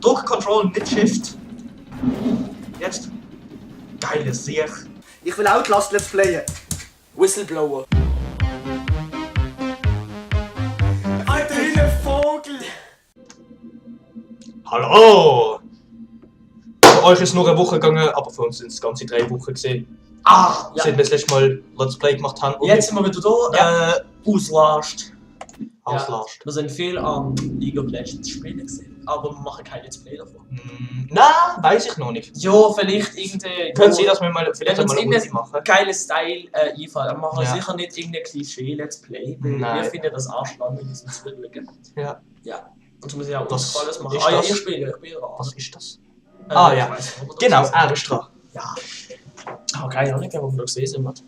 Druck, Control, nicht Shift. Jetzt. Geiles Sieg. Ich will auch Outlast Let's Playen. Whistleblower. Alter, wie ein Vogel! Hallo! Für euch ist es nur eine Woche gegangen, aber für uns sind es ganze 3 Wochen gesehen. Ja. Seit wir das letzte Mal Let's Play gemacht haben. Und Jetzt sind wir wieder da. Auslast. Auslast. Wir sind viel am League of Legends spielen gesehen, aber wir machen kein Let's Play davon. Nein, weiß ich noch nicht. Ja, vielleicht irgendwie. Können Sie, dass wir mal vielleicht Wenn uns mal eine irgendein Multi machen? geiles Style einfallen, dann machen wir Ja. sicher nicht irgendein Klischee-Let's Play, weil Nein. wir finden das auch spannend, wie es uns schauen. Ja. Ja. Und so muss ich auch Was alles machen. ist Ja, das? ich spiele dran. Was ist das? Ich ja. weiss nicht, wo wir Genau, das er ist dran. Ja. Oh, keine Ahnung, wo wir da gesehen sind. Warte.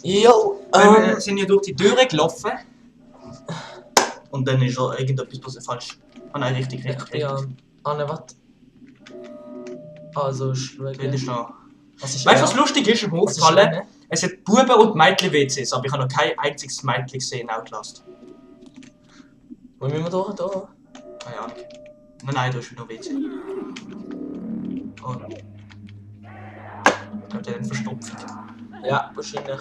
Jo, Wir sind ja durch die Türe gelaufen. Und dann ist irgendetwas passiert falsch. Ah nein, richtig. Ja, Anne, was? Also, Das ist noch. was ist Weißt du, was lustig ist im Was ist Hochfallen? schön, ne? Es hat Buben und Mädchen-WCs, aber ich habe noch kein einziges Mädchen gesehen in Outlast. Wo müssen wir da? Keine Ahnung. Nein, da ist noch WC. Oh. Ich glaube, der hat verstopft. Ja, wahrscheinlich.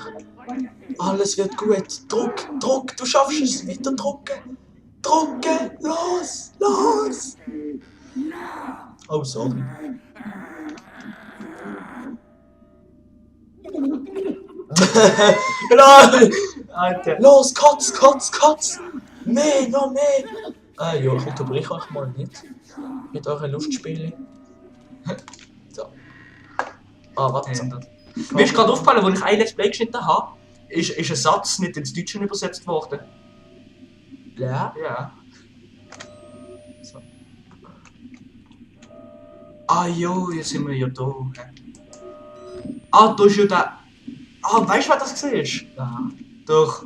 Alles wird gut. Druck, du schaffst es. Weiter drucken. Drucken, los. Oh, sorry. Alter. Los, Kotz. Mehr, noch mehr. Ja, ich unterbreche euch mal nicht. Mit euren Lustspielen. So. Warte. Mir ist gerade aufgefallen, als ich ein Let's Play geschnitten habe, ist ein Satz nicht ins Deutsche übersetzt worden. Ja. Ja. So. Ah jo, jetzt sind wir ja da. Da ist ja der. Weißt du, wer das war? Ja. Doch.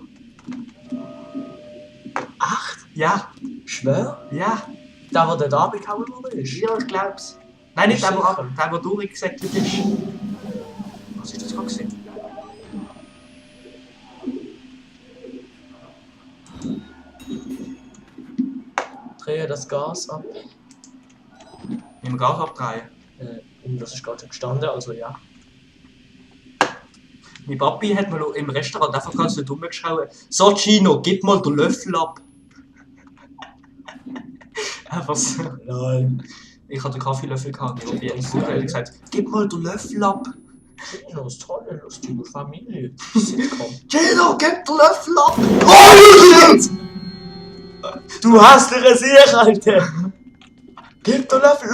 Echt? Ja. Schwör? Ja. Der der da bekommen wurde ist? Ja, ich glaub's. Nein, nicht der, Sicher? der durchgesäckelt ist. Was ist das gerade gesehen? Drehe das Gas ab. Wenn wir Gas abdrehen. Und das ist gerade gestanden, also ja. Mein Papi hat mir im Restaurant einfach ganz so dumm geschaut. So, Gino, gib mal den Löffel ab. Einfach so. Nein. Ich hatte den Kaffeelöffel gehabt, ich habe ehrlich gesagt, gib mal den Löffel ab. Gino ist tolle, lustige Familie. Sitcom. Gino, gib den Löffel ab! Oh shit! Du hast den Rasier, Alter! Gib den Löffel!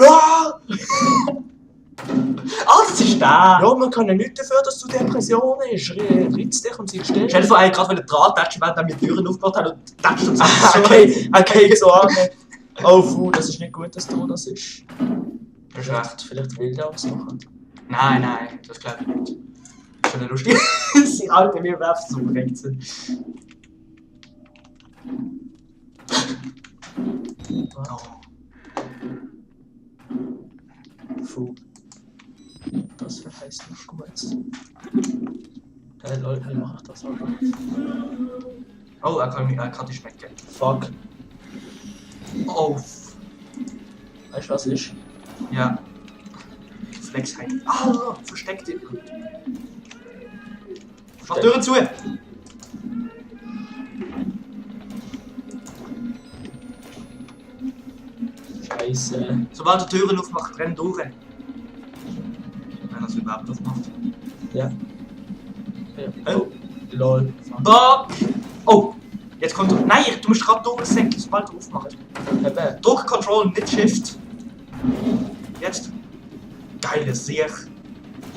Das ist da! Ja, man kann ja nichts dafür, dass du Depressionen hast. Ritz dich und sie still. Stell dir vor, gerade wenn der Draht tätscht, während er mir die Türen aufgemacht hat und tätscht uns. Okay, so an. Oh, das ist nicht gut, dass du das ist. Das ist recht. Vielleicht will der auch Sachen. Nein, das glaube ich nicht. Das ist ja lustig. Sie Alter, wir werfen so korrekt sind. Oh. Puh. Das heißt nicht gut. Leute, wie macht das aber? Oh, er kann die schmecken. Fuck. Oh. Weißt du, was ist? Ja. Flexheit. Versteckt ihn. Mach Türen zu! Scheiße. Sobald er Türen aufmacht, rennt durch. Wenn er es überhaupt aufmacht. Ja. Oh. Lol. Fuck! Oh! Jetzt kommt er. Nein, du musst gerade durchsenken, sobald er aufmacht. Druck, Control, nicht Shift. Jetzt. Geiles Sieg.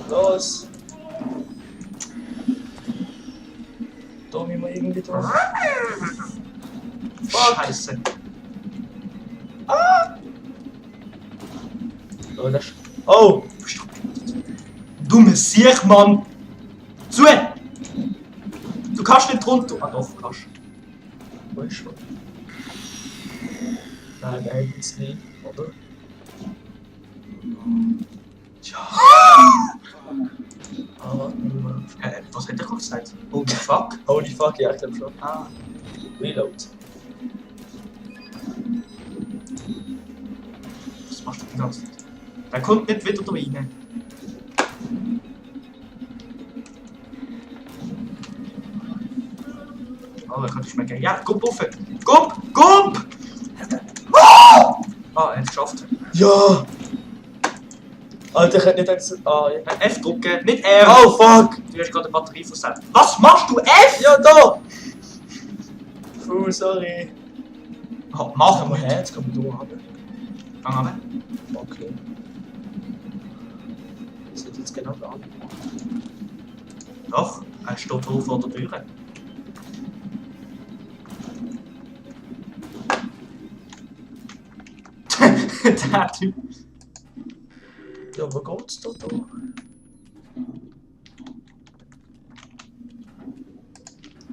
Los. Da müssen wir irgendwie drauf. Scheiße. Oh! Dummes Sieg, Mann! Zu! Du kannst nicht runter. Doch, kannst. Wo ist schon? Nein, wir hätten es nicht, oder? Tja. Warte mal. Was hat er gerade gesagt? Holy fuck. Holy fuck, ja, ich glaube schon. Reload. Was machst du die ganze Zeit? Der kommt nicht wieder da rein. Oh, da könnte ich mir gehen. Ja, komm, Buffe! Komm! Ah, er hat es geschafft. Ja! Alter, ich hätte nicht gedacht, ah, ja. F drücken, nicht R! Oh, fuck! Du hast gerade eine Batterie versetzt. Was machst du? F? Ja, da! Oh, sorry. Oh, mach Kann man her, jetzt kann man da haben. Gang runter. Okay. Das ist jetzt genau da. Doch, er steht hier vor der Tür. Der Typ. Ja, wo geht's da?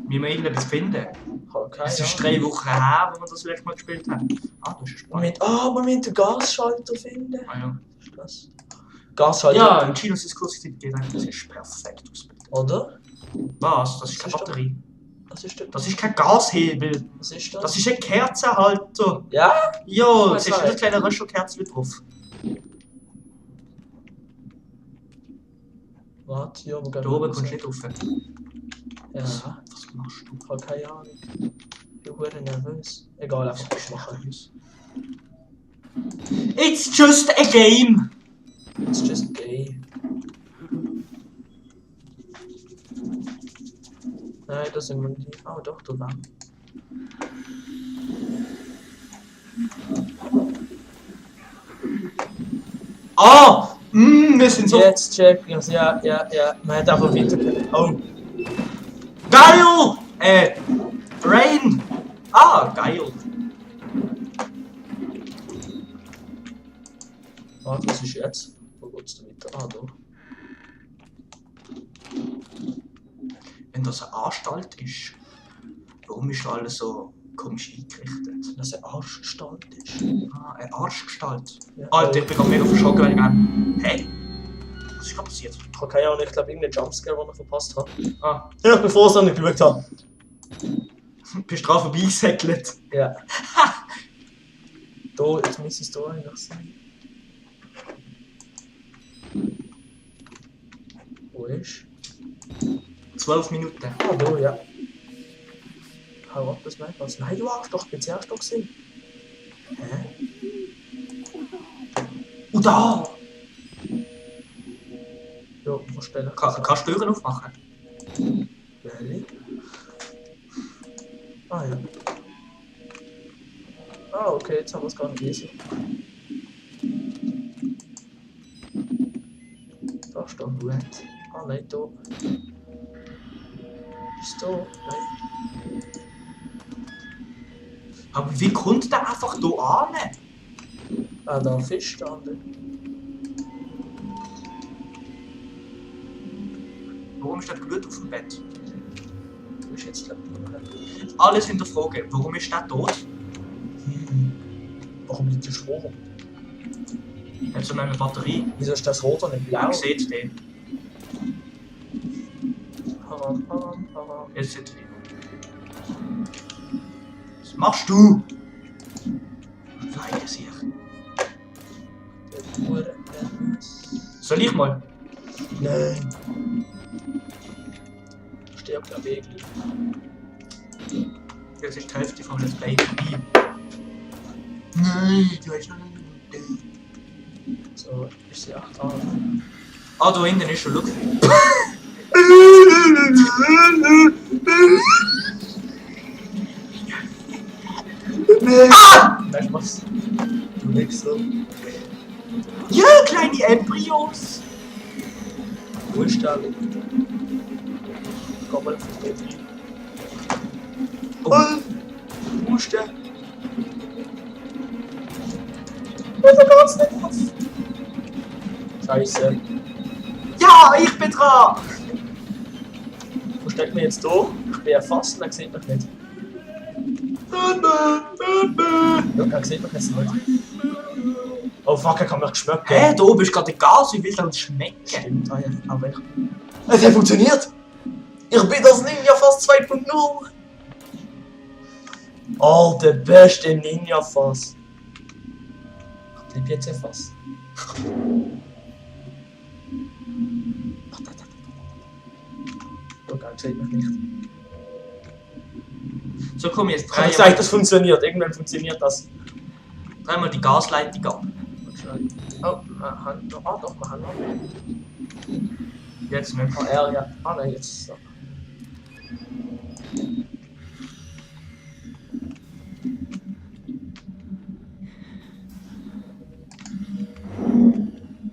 Wie wir irgendetwas finden. Okay, Es ist 3 Wochen her, wo wir das letzte Mal gespielt haben. Ah, das ist spannend. Wir müssen den Gasschalter finden. Ah, ja. Was ist das? Gasschalter? Ja, im Chinos Diskursität geht eigentlich. Das ist perfekt ausgebildet. Oder? Was? Das ist keine ist Batterie. Was ist das? Das ist kein Gashebel. Was ist das? Das ist ein Kerzenhalter. Ja? Ja, Was es ist heißt? ein kleiner Röschelkerzchen drauf. Warte, ja, wo geht Da oben kommst du nicht rauf. Ja, Was machst du? ich habe keine Ahnung. Ich bin verdammt nervös. Egal, einfach was machen. It's just a game! It's just gay. Nein, das sind wir nicht. Oh, doch, da lang. Ah! Wir sind so... Jetzt check ich's, ja. Man hat einfach weiter können. Oh, Geil! Rain! Ah, geil! warte, was ist jetzt? Wo geht's da weiter? Ah, da. Wenn das eine Anstalt ist, warum ist da alles so komisch eingerichtet? Dass er Arschgestalt ist. Ah, eine Arschgestalt. Ja. Alter, ich bin gerade mega verschrocken, weil ich gedacht, hey, was ist gerade passiert? Ich habe keine Ahnung, ich glaube irgendeinen Jumpscare, den ich verpasst habe. Ah, Ja, bevor ich es nicht geschaut habe. bist du dran vorbeigesäckelt? Ja. Da, jetzt muss es da eigentlich sein. Wo ist? 12 Minuten. Ah, da, ja. Hau ab, das meint was. Nein, du Arschloch, ich bin zuerst da gewesen. Hä? Und da! Ja, wo stelle ich Kannst du Türen aufmachen? Welche? Ah, ja. Ah, okay, jetzt haben wir es gar nicht gelesen. Da steht Red. Ah, nein, da. Ist da? Nein. Aber wie kommt der einfach hier an? Ah, da Fisch stand. Warum ist das Blut auf dem Bett? Du bist jetzt, glaube ich, Alles hinterfragen. Warum ist der tot? Warum liegt der Strom? Hat so eine Batterie. Wieso ist das rot und nicht blau? Ich sehe den. Haram. Jetzt seht ihr. Was machst du? Feige sich. Der Hure. Soll ich mal? Nein. Stirb, glaube ich. Jetzt ist die Hälfte vom Let's Play vorbei. Nein, du hast noch eine Minute. So, ist sie 8 an. Ah, da hinten ist schon, schau. Ah! Weißt du was? Du nix so. Ja, kleine Embryos! Wo ist der? Komm mal auf den Baby. Oh. Wo ist der? Wieso geht's nicht auf? Scheiße. Ja, ich bin dran! Wo steckt mir jetzt da? Ich bin erfasst und er sieht mich nicht. Ja, er sieht mich jetzt nicht. Oh fuck, er kann mich schmecken. Hä, da bist du gerade Gas, wie willst du das schmecken? Stimmt, ah ja, aber ich... Es hat funktioniert! Ich bin das Ninja Fass 2.0! Oh, der beste Ninja Fass! Bleib jetzt etwas. Oh Gott, sieht mich nicht. So komm jetzt Ich habe gesagt, das funktioniert. Irgendwann funktioniert das. dreimal die Gasleitung ab. Oh, doch, wir haben noch. Jetzt mit Ah, ja. Ah, nein, jetzt so.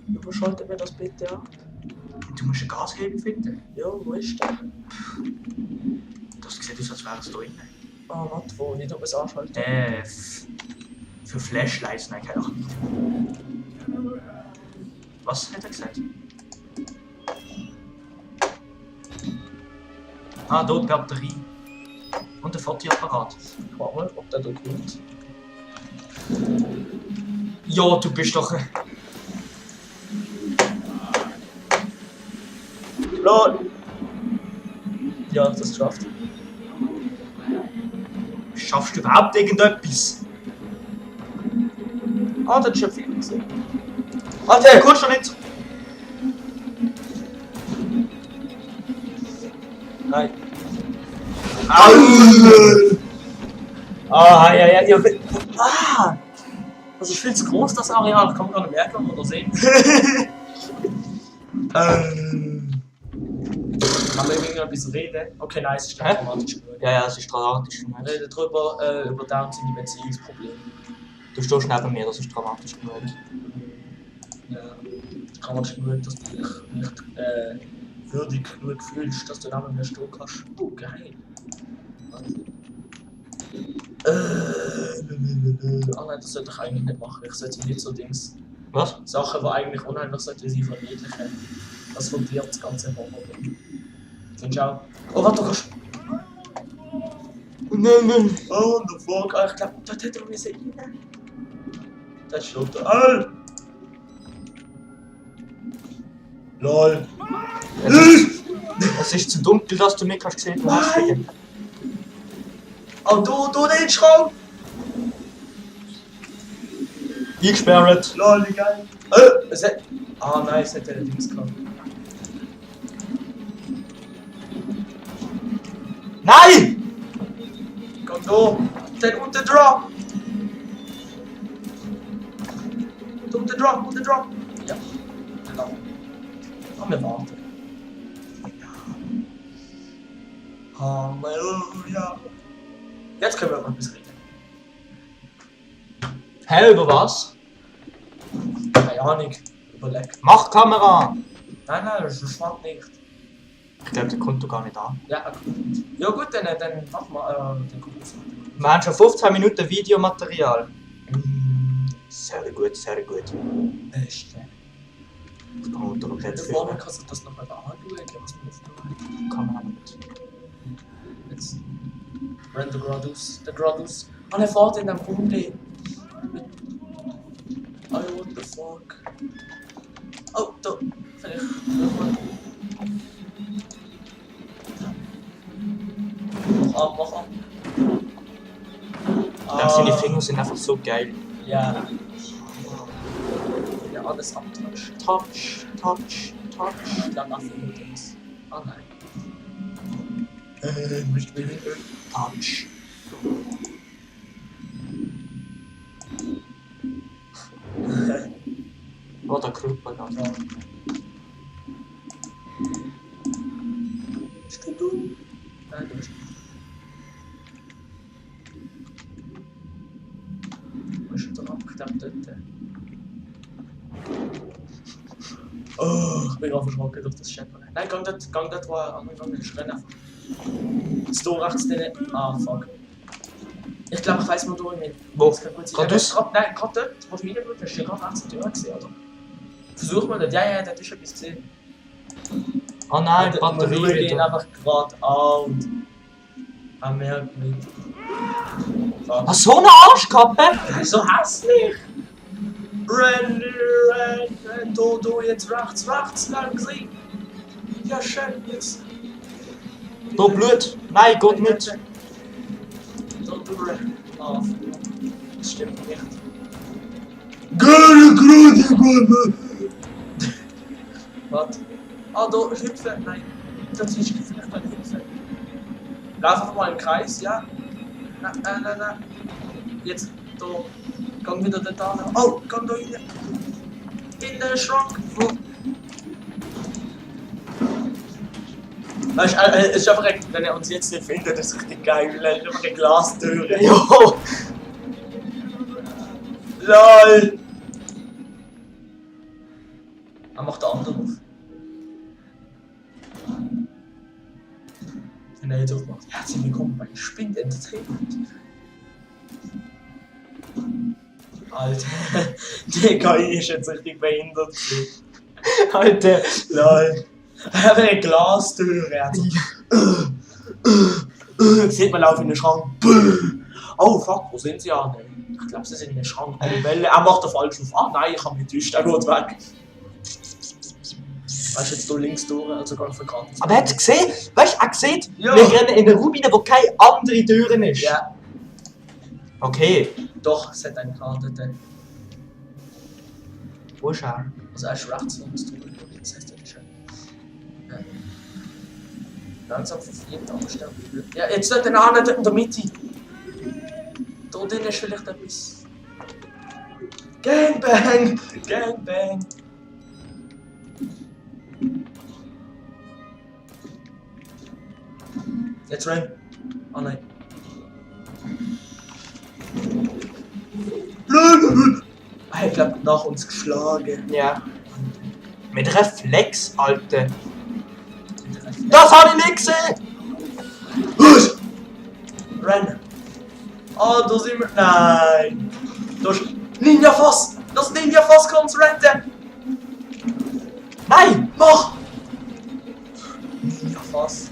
Überschalten wir das bitte ab? Du musst einen Gashebel finden. Ja, wo ist der? Das sieht aus, als wäre es da drin. Ah, warte, wo? Wie tut man es anschalten? Für Flashlights, nein, keine Ahnung. Was hat er gesagt? Ah, dort die Batterie. Und der Fotoapparat. Guck mal, ob der da kommt. Ja, du bist doch. LOL! Ja, das geschafft. Schaffst du überhaupt irgendetwas? Ah, das ist ja viel gesehen. Alter, kommst du nicht? Nein. Au! Ah, ja. Ah! Das ist viel zu groß, das Areal. Kann man gar nicht merken oder sehen. Kann man irgendetwas reden? Okay, nein, es ist nicht dramatisch genug. Ja, es ist dramatisch. Wir reden darüber, über Down seine Beziehungsprobleme. Du stehst neben mir, das ist dramatisch genug. Ja, dramatisch genug, dass du dich nicht würdig genug fühlst, dass du neben mir stehen kannst. Oh, geil. Ah nein, das sollte ich eigentlich nicht machen. Ich sollte nicht so Dings. Was? Sachen, die eigentlich unheimlich sollten sie verniedlichen. Das fundiert das ganze Horror. Findest du auch? Oh, warte, du kannst. Nein. Oh, the fuck. Ah, ich glaube, dort hätte man müssen rein. Das ist schon da. LOL. Es ist zu dunkel, dass du nicht kannst sehen, was du hast. Oh, du den Schrank! Eingesperrt. LOL, wie geil. Es hat. Ah nein, es hat allerdings gehabt. Nein! Komm da! Den unten dran! Unten dran! Ja. Genau. Ah, wir warten. Halleluja! Jetzt können wir mal etwas reden. Hä, über was? Keine Ahnung. Überleg. Mach Kamera! Nein, das schwappt nicht. Ich glaube, der kommt doch gar nicht an. Ja, gut. Ja gut, dann mach mal, dann guck ich. Wir haben schon 15 Minuten Videomaterial. Sehr gut, sehr gut. Beste. Ich kann unter noch Da nicht vorne führen. kannst du das nochmal anschauen, was man auf Kann man aber nicht. Jetzt. Rennt der geradeaus. Der geradeaus. Ah, er fährt in dem Runde. Oh, what the fuck. Oh, da. Vielleicht. Mach ab. Seine Finger sind einfach so geil. Ja. Ja, alles abtouch. Touch. Ich glaube, nach dem Dings. Ah, nein. Nicht mehr. Touch. Oh, der Krüppel. Ja. Bist du? Nein, du bist nicht. Wo ist der abgeklemmt dort? Oh, ich bin gerade verschrocken durch das Scheppern. Nein, gang dort, wo er angegangen ist. Renn einfach. Jetzt hier rechts den. Ah, fuck. Ich glaube, ich weiss, wo du hin. Wo? Das kann gut sein. Geradeaus? Nein, gerade dort, wo du reinblut, hast du gerade rechts die Tür gesehen, oder? Versuch mal dort. Ja, dort ist etwas gesehen. Oh nein, die Wir Batterie schauen ihn wieder. einfach gerade an und er merkt nicht. Ah, so eine Arschkappe? Das ist so hässlich! Renn, du, jetzt rechts, lang gesehen. Ja, schön, jetzt. Da Blut. Nein, geht nicht. Du renn. Ah, das stimmt nicht. Gut! Warte. Ah, da, hüpfen. Nein. Das ist vielleicht ein Hüpfen. Lauf einfach mal im Kreis, ja. Nein. Jetzt, da. Gang wieder da hin. Oh, gang da rein. In den Schrank. Weißt du, es ist einfach, wenn er uns jetzt nicht findet, das ist richtig geil, weil er ist einfach eine Glastüre. Jo! LOL! Er macht den anderen auf. Wenn er jetzt aufmacht. Herzlich willkommen bei Spind Entertainment. Alter, der KI ist jetzt richtig behindert. Alter! LOL. Er hat eine Glastüre. Also. Sieht man laufen in den Schrank. Oh fuck, wo sind sie an? Ich glaube, sie sind in den Schrank. Er macht den falsch auf. Ah nein, ich habe mich getäuscht, er geht weg. Weißt du, jetzt hier links durch, also ganz verkannt. Aber er hat gesehen, weißt du, er sieht, Ja. wir rennen in eine Raum rein, wo keine andere Türen ist. Ja, Okay. doch, es hat einen Karte dort. Wo ist er? Also er ist rechts links durch. Das heißt, er ist schön. Langsam verfliegt, aber stabil. Ja, jetzt dort den anderen, dort in der Mitte. Da drin ist vielleicht etwas. Gangbang! Gangbang! Jetzt renn! Oh nein. Ich glaub, nach uns geschlagen. Ja. Mit Reflex, Alter. Das habe ich nicht gesehen! Rennen! Oh, da sind wir. Nein! Da ist Ninja Fass! Das Ninja Fass kann uns retten! Nein! Mach! Ninja Fass.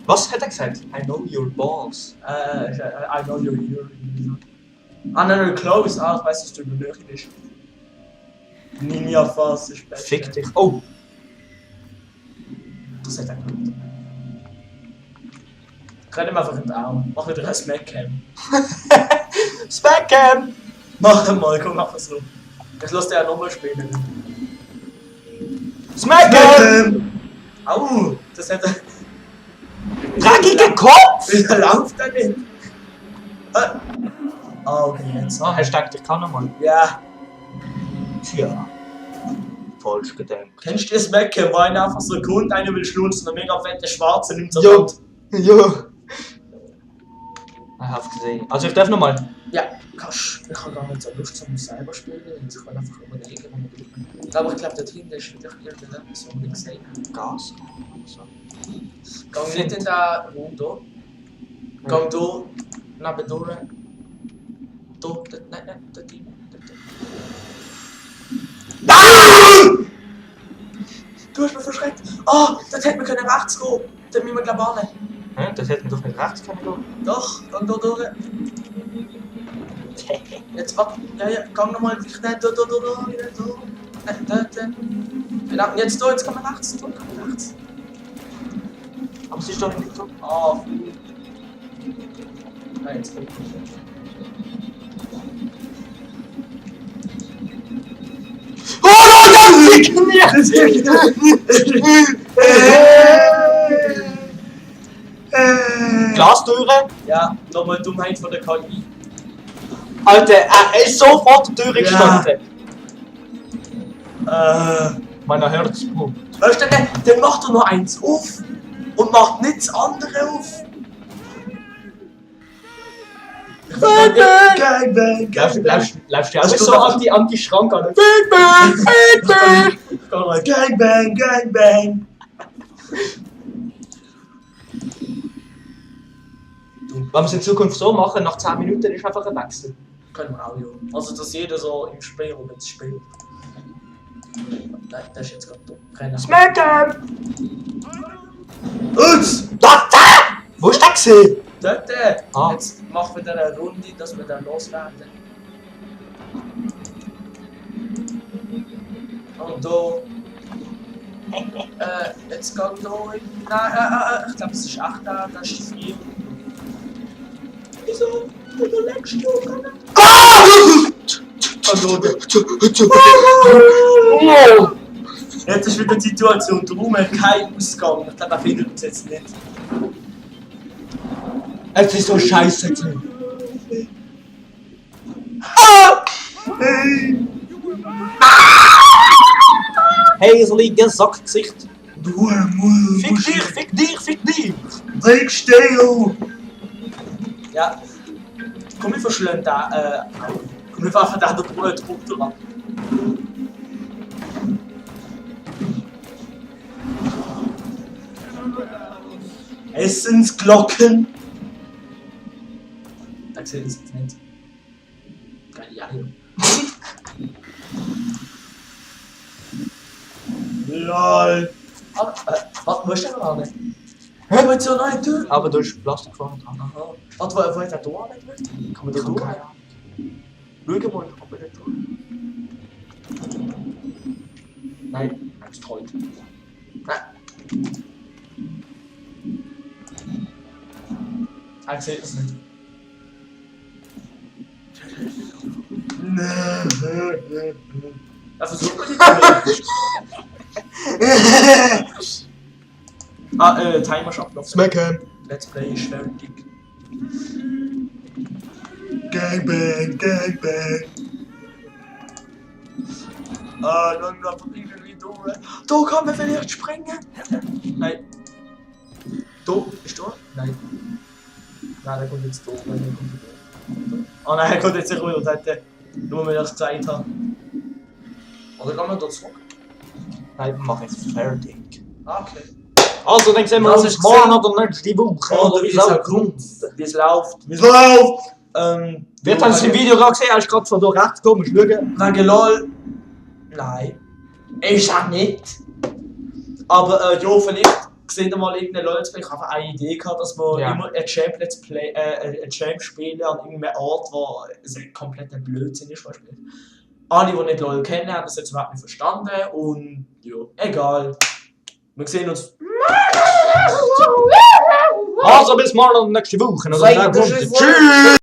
Was hat er gesagt? I know your balls. I know you're here. Ah, nein, close. Ah, ich weiß, dass du benötigt bist. Ninja Fass ist besser. Fick dich. Oh! Das hat er gut. Renn ihm einfach in den Arm. Mach wieder ein Smackcam. Spackham! Mach mal, komm, mach es so. Ich lass dir ja nochmal spielen. Smackham! Au! Das hat er. Dreckiger Kopf! Wieso läuft er nicht? Ah, okay, jetzt. Ah, hast du gedacht, ich kann nochmal? Ja. Tja. Falsch gedacht. Kennst du das Smackcam, wo einer einfach so einen Hund, einer will schlunzen, eine mega fette Schwarze nimmt so Jo. Hand. Jo. Ich hab's gesehen. Also ich darf nochmal. Ja, kannst. Ich habe gar nicht so Lust, um selber spielen. Ich kann einfach überlegen, wo wir gehen. Aber ich glaube, dort hinten ist vielleicht irgendetwas, was wir nicht gesehen haben. Gas. So. Gang nicht in den Raum hier. Gang hier, neben durch. Hier, dort, nein, dort rein. Du hast mich verschreckt! Ah, dort hätten wir können rechts gehen. Dort müssen wir glaube ich alle. Hä? Das hätten wir doch nicht rechts können gehen. Doch, gang hier durch. Jetzt warte, ja, gang nochmal. Nein, da. Genau, jetzt da, jetzt kann man rechts. Da kann man rechts. Aber es ist doch nicht so. Ah, viel. Nein, jetzt geht es. Oh nein, das liegt mir! Glastüre? Ja, nochmal Dummheit von der KI. Alter, er ist so vor der Tür gestanden. Meiner Herzpunkt. Weißt du, dann macht er noch eins auf und macht nichts anderes auf. Gangbang! Läufst du auch so an die Schranke an? Gangbang! Wenn wir es in Zukunft so machen, nach 10 Minuten ist einfach ein Wechsel. Können wir auch, ja. Also, dass jeder so im Spiel und jetzt spielt. Nein, das ist jetzt gerade dumm. Smack'em! Uts! Da! Wo ist der gesehen? Dort! Ah. Jetzt machen wir dann eine Runde, dass wir dann loswerden. Und da. Jetzt geht da. Nein, ich glaube, es ist 8 da, das ist 4. Wieso? Du legst du gar nicht. verloren. Jetzt ist wieder die Situation, der Raum hat keinen Ausgang. Ich glaube, er findet uns jetzt nicht. Es ist so scheiße gewesen. Hey, so liegt der Sackgesicht. Du Fick dich! Bleib still! Ja. Komm, wir verschlönen da, komm, wir werfen da den Brot ab. Essensglocken! Da seht ihr es jetzt nicht. Geil, ja, hier. LOL! Aber, warte, wo ist der noch nicht? Hä? Wo ist so eine Tür? Aber da ist Plastik vorne dran. Aha. Warte, wo ist der Tor nicht? Kann man da durch? Schau mal, ob er da durch. Nein, er ist treu. Nein. Er sieht es nicht. Er versucht mal die Tür. Timer ist abgelaufen. Smacken! Let's Play ist fertig. Gangbang! Dann einfach irgendwie durch. Da kann man vielleicht springen. Nein. Da? Ist da? Nein. Nein, der kommt jetzt da. Oh nein, er kommt jetzt nicht rüber. Nur weil ich das gezeigt habe. Oder kann man da zurück? Nein, wir machen jetzt fertig. Ah, okay. Also, dann sehen wir Das uns ist morgen oder nächste Woche. Oder wie es auch kommt. Wie es läuft. Wer hat das im Video gerade gesehen? Er ist gerade von da rechts gekommen. Schauen. Wegen LOL. Nein. Ist auch nicht. Aber ja, vielleicht sehen wir mal irgendeine Leute. Ich habe eine Idee gehabt, dass wir Ja. immer ein Champ Let's Play, ein Champ spielen an irgendeinem Ort, wo es komplett ein Blödsinn ist, was spielt. Alle, die nicht LOL kennen, haben das jetzt überhaupt nicht verstanden und ja, egal. Wir sehen uns. Also, bis morgen oder nächste Woche. Oder Sei- Tschüss!